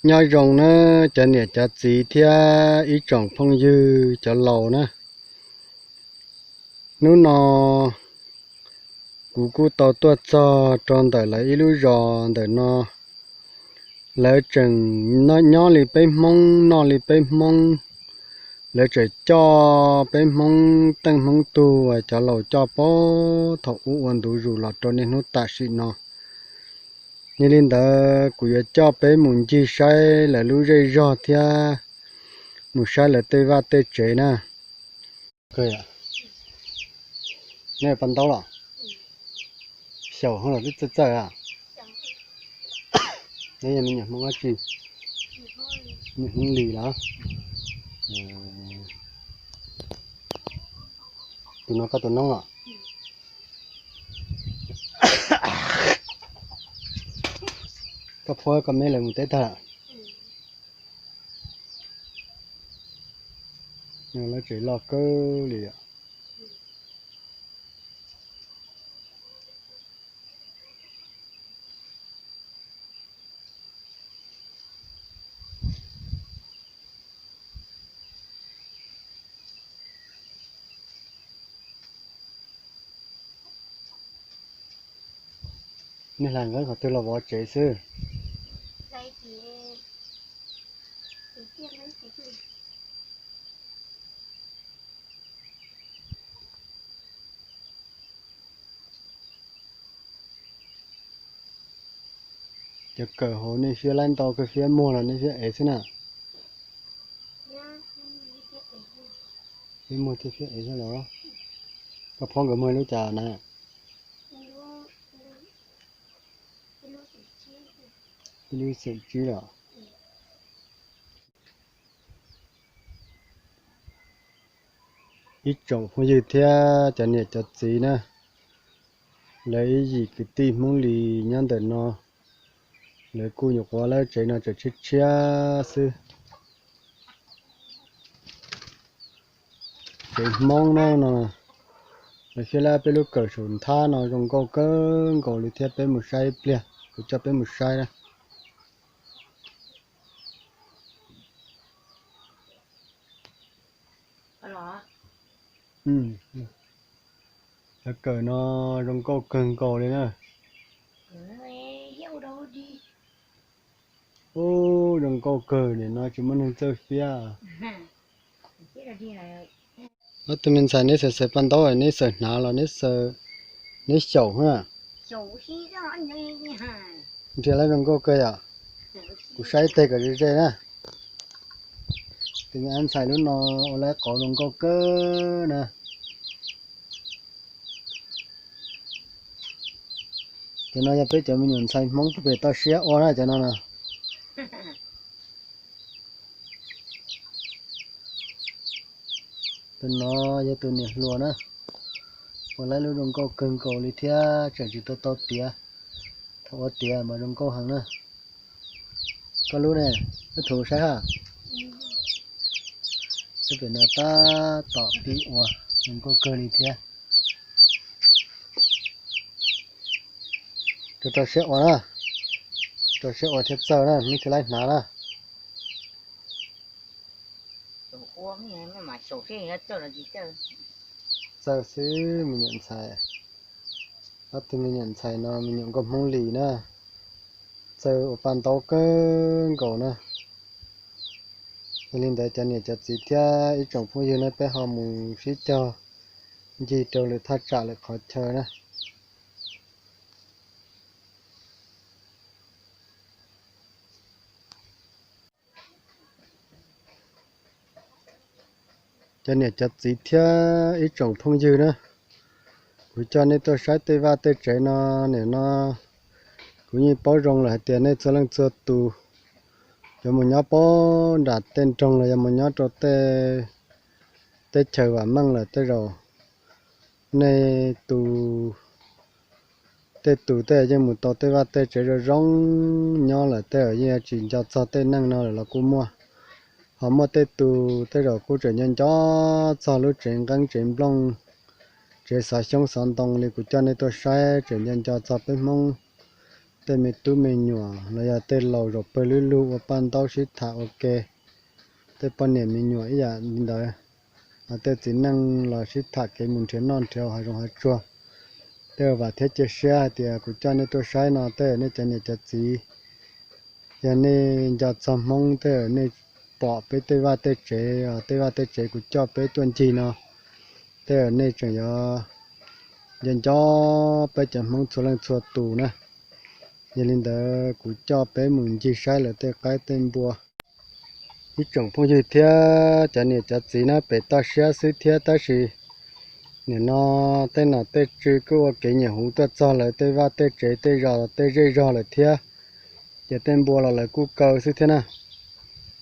Nyob zoo na cov niam cov txiv thiab ib tsoom phooj ywg cov laus na. Hnub no kuv kuj tau tuaj txog rau ntawm lawv ib lub zos ntawm no. Lawv tseem nyob li peb Hmoob, noj li peb Hmoob. Lawv tseem coj peb Hmoob teej Hmoob tug uas cov laus coj puag thaum ub ua ntu zus los rau niaj hnub tam sim no. Yog li ntawd kuv yuav coj peb mus ncig saib lawv lub zej zog thiab mus saib lawv tej vaj tej tsev na. Nej paj ntaub los? Xyaum los twb txawj txawj a. Nej yog me nyuam Hmoob dab tsi? Me nyuam Hmoob Lis los? Tus no koj tus noob los? Koj phuab koj me lawv mus teb tag lawm? Lawv tsev loj kawg li os. Nej hla nqeeb qhov twg los vov tsev xwb? Cov kawm hauv nej fiab laib ntau kawg, fiab muag los nej fiab ev xwb na? Fiab muag thiab fiab ev xwb los? Koj phob nkawd muag ib lub cas na? Ib lub xeem tsib los? Ib tsoom phooj ywg thiab cov niam cov txiv na, lawv ib yim kwv tij Hmoob Lis nyob ntawm no, lawv kuj nyuam qhuav lawv tsev no tseem tshiab tshiab xwb. Tsev Hmoob na no, lawv fiab lab peb lub kawm saum nthab no zoo nkauj kawg nkaus li thiab, peb mus saib ib pliag, kuv coj peb mus saib na. Cov kawm no zoo nkauj kawg nkaus li na. Ub, zoo nkauj kawg, nim no tsis muaj neeg txawj fiab. Ob tug me ntxhais, neb xaws xaws paj ntaub, neb xaws hnav los neb xaws, neb xyaum na? Nrhiav lab zoo nkauj kawg yom. Kuv saib ib teg kom ze ze na. Tus me ab ntxhais lub no ua lab qauv zoo nkauj kawg na. Cov no yog peb cov me nyuam ntxhais Hmoob pem toj siab ua na cov no na. Tus no yog tus niam hluas na, ua lab lub zoo nkauj kawg nkaus li thiab tseem tsis tau tau tiav. Thaum ua tiav mas zoo nkauj heev na. Koj lub ne, koj thum saib hab. Peb pem no tab tom pib ua, zoo nkauj kawg li thiab. Rau rau siab ua na, rau siab ua thiaj txawj na, meb thiaj laib hnav na. Txawj xwb me nyuam ntxhais. Ob tug me nyuam ntxhais no me nyuam nkauj Hmoob Lis na, txawj ua paj ntaub kawg nkaus na. Yog li ntawd cov niam cov txiv thiab ib tsoom phooj ywg na, peb ho mus sib cog ncig rau lwm thaj tsam lwm qhov chaw na. Cov niam cov txiv thiab ib tsoom phooj ywg na, kuv coj nej tuaj saib tej vaj tej tsev no, nim no kuv yeej paub zoo lawm hais tias nej txhua leej txhua tus yuav mus nyob puag nram tej nroog los yog mus nyob rau tej teb chaws vam meej lawm tej zaum nej tus, tej tus tej yeej mus tau tej vaj tej tsev zoo zoo nyob lawm, tej zaum yeej tsis nco txog tej neej no lawm los kuj muaj. Ho muaj tej tus tej zaum kuj tseem nco nco txog lub tsev nqeeb tsev nplooj, tsev xov xyoob xov ntoo li kuv coj nej tuaj saib, tseem nco nco txog peb Hmoob tej me tub me nyuam los yog tej laus zaum pawg lub lug ua paj ntaub sib tham ua ke, tej poj niam me nyuam ib yam li ntawd, tej txiv neej los sib tham kev mus nrhiav noj nrhiav hav zoov hav tsuag. Tej vam thiab cia siab hais tias kuv coj nej tuaj saib no tej nej cov niam cov txiv, yog nej nco txog Hmoob tej nej pom peb tej vaj tej tsev, tej vaj tej tsev kuv coj peb tuaj ncig no, tej nej tseem yuav nco nco peb cov Hmoob txhua leej txhua tus na. Yog li ntawd kuv coj peb mus ncig saib lawv tej qaib tej npua. Ib tsoom phooj ywg thiab cov niam cov txiv na, pem toj siab xwb thiab tab sis nim no tej nom tej tswv kuj ua kev nyiam huv tuaj txog lawv tej vaj tej tsev tej zos tej zej zog lawm thiab, ces tej npua los lawv kuj kaw xwb thiab na.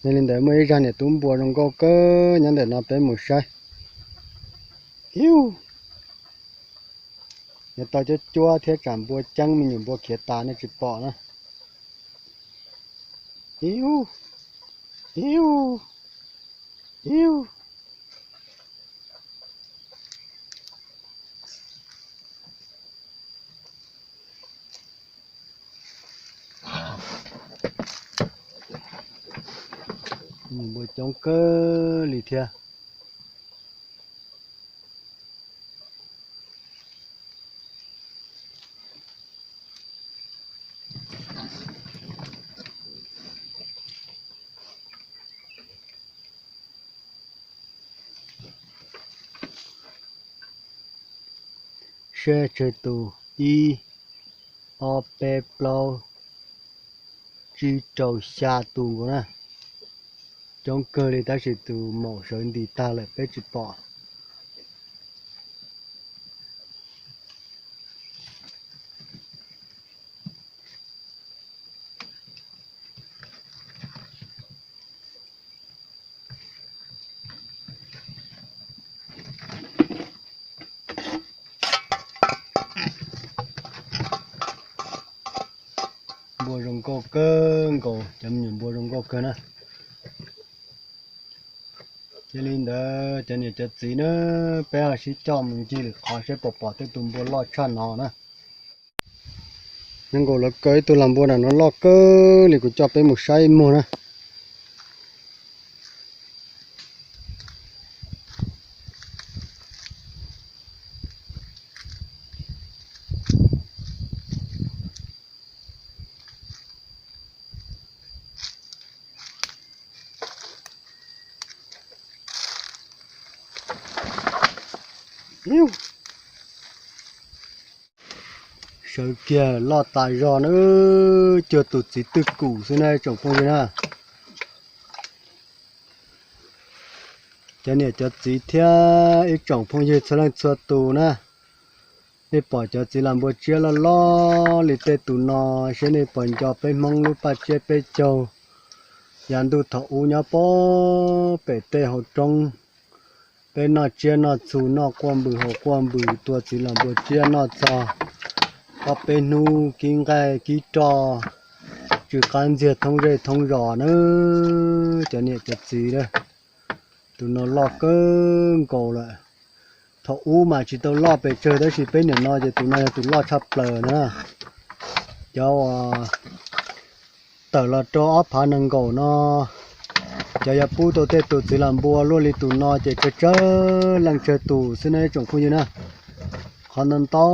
Yog li ntawd muaj ib zaj niam tub npua zoo nkauj kawg nyob ntawm no peb mus saib. Iu, yuav tau cuab cuab thiab tsam npua ceeb me nyuam npua khiav tas nej tsis pom na. Iu, iu, iu. Npua coob kawg li thiab. Saib tsawg tus, ib, ob, peb, plaub, tsib, rau, xya tus nkaus na. Coob kawg li tab sis tus maum sawv ntis tag lawm peb tsis pom. Npua zoo nkauj kawg nkaus, cov me nyuam npua zoo nkauj kawg na. Yog li ntawd cov niam cov txiv na, peb ho sib coj mus ncig lwm qhov seb puas pom tej tus npua loj tshaj no na. Zoo nkaus lawv kaw ib tug lag npua na, no loj kawg li, kuv coj peb mus saib ib muag na. Sawv kiag loj tas zog na, cuag tus txiv twj kum xwb na tsoom phooj ywg na. Cov niam cov txiv thiab ib tsoom phooj ywg txhua leej txhua tus na, nej pom cov txiv lag npua tsiab loj loj li tej tus no, seb nej puas nco peb Hmoob lub paj tsiab peb caug yav ntuj thaum ub nyob pem tej hauv roob. Peb noj tsiab noj txhu noj quaj npws haus quaj npws tua txiv lag npua tsiab noj txog ob peb hnub kib nqaij kib roj tsw qab ntxiag thoob zej thoob zos na. Cov niam cov txiv, tus no loj kawg nkaus lawm. Thaum ub mas tsis tau loj pes tsawg tab sis peb nim no ces tus no yog tus loj tshaj plaws na. Cov uas tawm los rau ob phav nees nkaum no, cov yog pub tau tej tus txiv lag npua luaj li tus no ces tsawg tsawg leej tsawg tus xwb na ib tsoom phooj ywg na. Qhov ntau ntau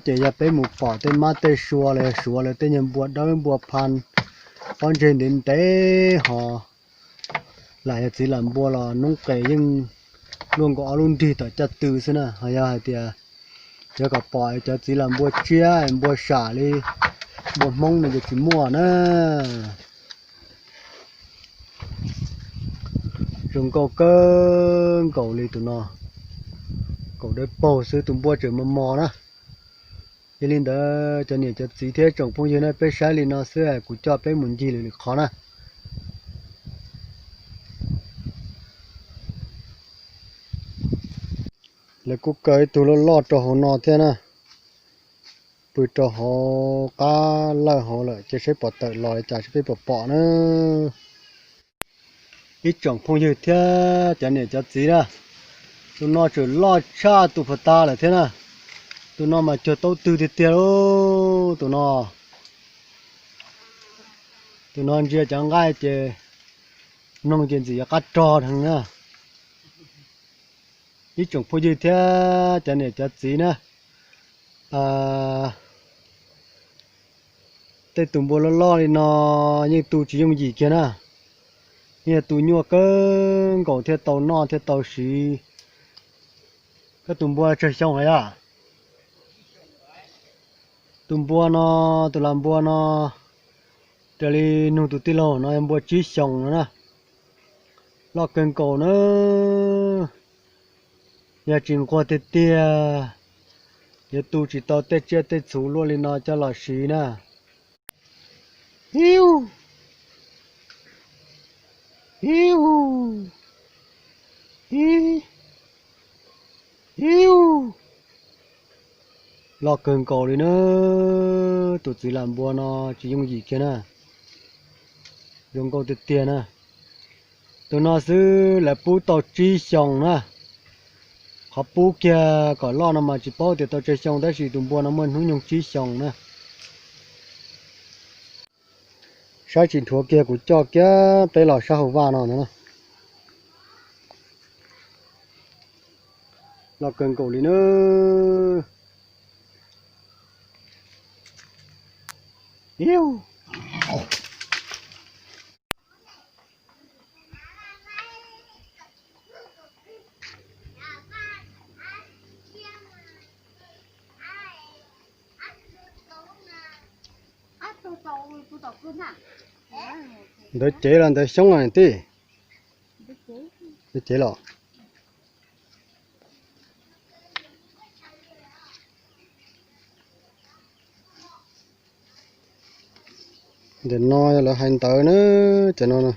ces yog peb mus pom tej mab tej sua los yog Suav lawv tej nyuag npua dawb npua pha pob ntseg ntev ntev ho, lam yog txiv lag npua los noob qes yeej luaj nkaus ob lub nrig tom caj tw xwb na. Ho yog hais tias yuav kom pom cov txiv lag npua tsiab npua sam li npua Hmoob no ces tsis muaj na. Zoo nkauj kawg nkaus li tus no, kaum dawb paug xwb tus npua tseem mos mos na. Yog li ntawd cov niam cov txiv thiab tsoom phooj ywg na, peb saib li no xwb kuv coj peb mus ncig lwm lwm qhov na. Lawv kuj kaw ib tug loj loj rau hauv no thiab na. Pw rau hauv qab lawj hauv lawm ces saib puas tawm los li cas seb peb puas pom na. Ib tsoom phooj ywg thiab cov niam cov txiv na, tus no tseem loj tshaj tus puag ta lawm thiab na. Tus no mas cuag taub twg tiag tiag lauj tus no. Tus no ntsia cov nqaij ces mloog ces ntxim yuav qab rog dheev na. Ib tsoom phooj ywg thiab cov niam cov txiv na, tej tus npua loj loj li no yeej tu tsis yooj yim kiag na. Yeej yog tu nyuaj kawg nkaus thiaj tau noj thiaj tau siv. Koj tus npua tsawg xyoo lawm yog? Tus npua no, tus lam npua no, raws li nug tus tij laug no yog npua tsib xyoos no na. Loj kawg nkaus na. Yog tsis nquag tiag tiag, yuav tu tsis tau tej tsiaj tej txhu luaj li no coj los siv na. Hiu, hiu, hiu, hiu. Loj kawg nkaus li na. Tus txiv lam npua no tsis yooj yim kiag na. Zoo nkauj tiag tiag na. Tus no xwb lawv pub tau tsib xyoos na. Qhov pub kiag kom loj no mas tsis paub tias tau tsawg xyoo tab sis tus npua no muaj hnub nyoog tsib xyoos na. Saib tsis dhuav kiag kuv coj kiag peb los sab hauv vaj no na. Loj kawg nkaus li na. Ntawd cev los ntawd xyoob los tij? Ntawd cev los. Ntawm no yog lawv hais ntawv na, cov no.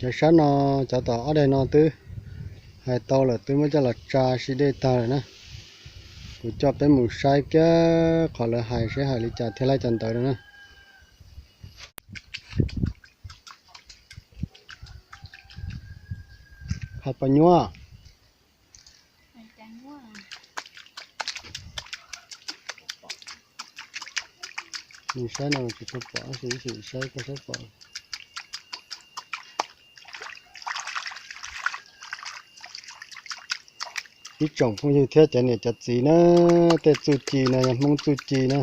Cov sab no, cov tom ob daim no twb hais tau lawm, twb muab coj los tsa sib dej tag lawm na. Kuv coj peb mus saib kiag qhov lawv hais seb hais li cas thiab lawv cov ntawv no na. Hais pos nyuaj. Nws saib no tsis tshua pom, tab sis ib sim saib koj saib pom. Ib tsoom phooj ywg thiab cov niam cov txiv na, tej txuj ci no yog Hmoob txuj ci na.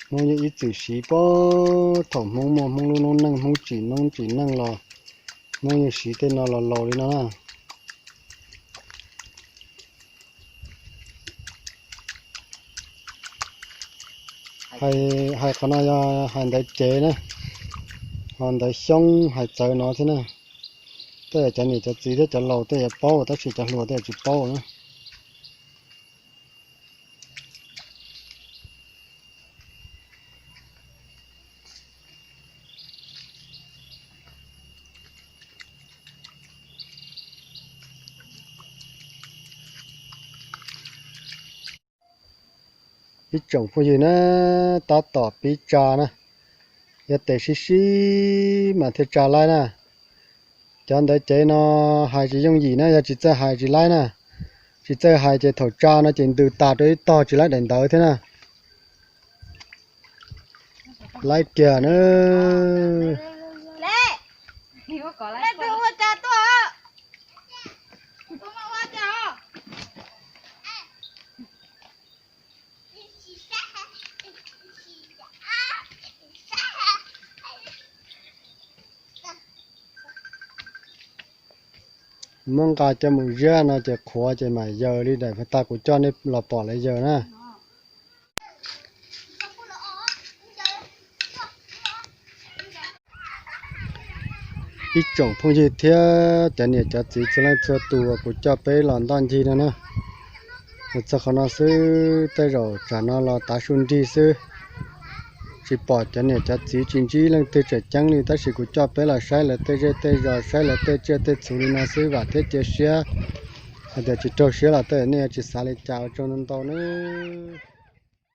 Hmoob yeej ib txwm siv puag thaum Hmoob muaj Hmoob lub noob neej, Hmoob tsim noob tsim neej los Hmoob yeej siv tej no los laus li no na. Hais, hais qhov no yog hais ntawv cev na, ho ntawv xyoob hais txawv no thiab na. Tej cov niam cov txiv thiab cov laus tej yuav paub tab sis cov hluas tej tsis paub na. Ib tsoom phooj ywg na, tab tom pib tsa na, yog tes sib sib mas thiaj tsa laib na. Cov ntawv cev no hais tsis yooj yim na, yog tsis txawj hais tsis laib na. Tsis txawj hais ces thaum tsa no ces ntws tas rau ib tog tsis laib daim ntawv thiab na. Laib kiag na. Muab nqa coj mus ziab no ces qhuav ces mam yaws li daim tag kuv coj nej los pom lawv yaws na. Ib tsoom phooj ywg thiab cov niam cov txiv txhua leej txhua tus uas kuv coj peb los ntoj ncig no na, txog qhov no xwb, tej zaum tsam no los tav su nrig xwb, tsis pom cov niam cov txiv tsis ntsib leej twg tseem ceeb li, tab sis kuv coj peb los saib lawv tej zej tej zos, saib lawv tej tsiaj tej txhu li no xwb, vam thiab cia siab hais tias tsis raug siab los tej nej yuav tsis xav li cas, ua tsaug ntau ntau nawb.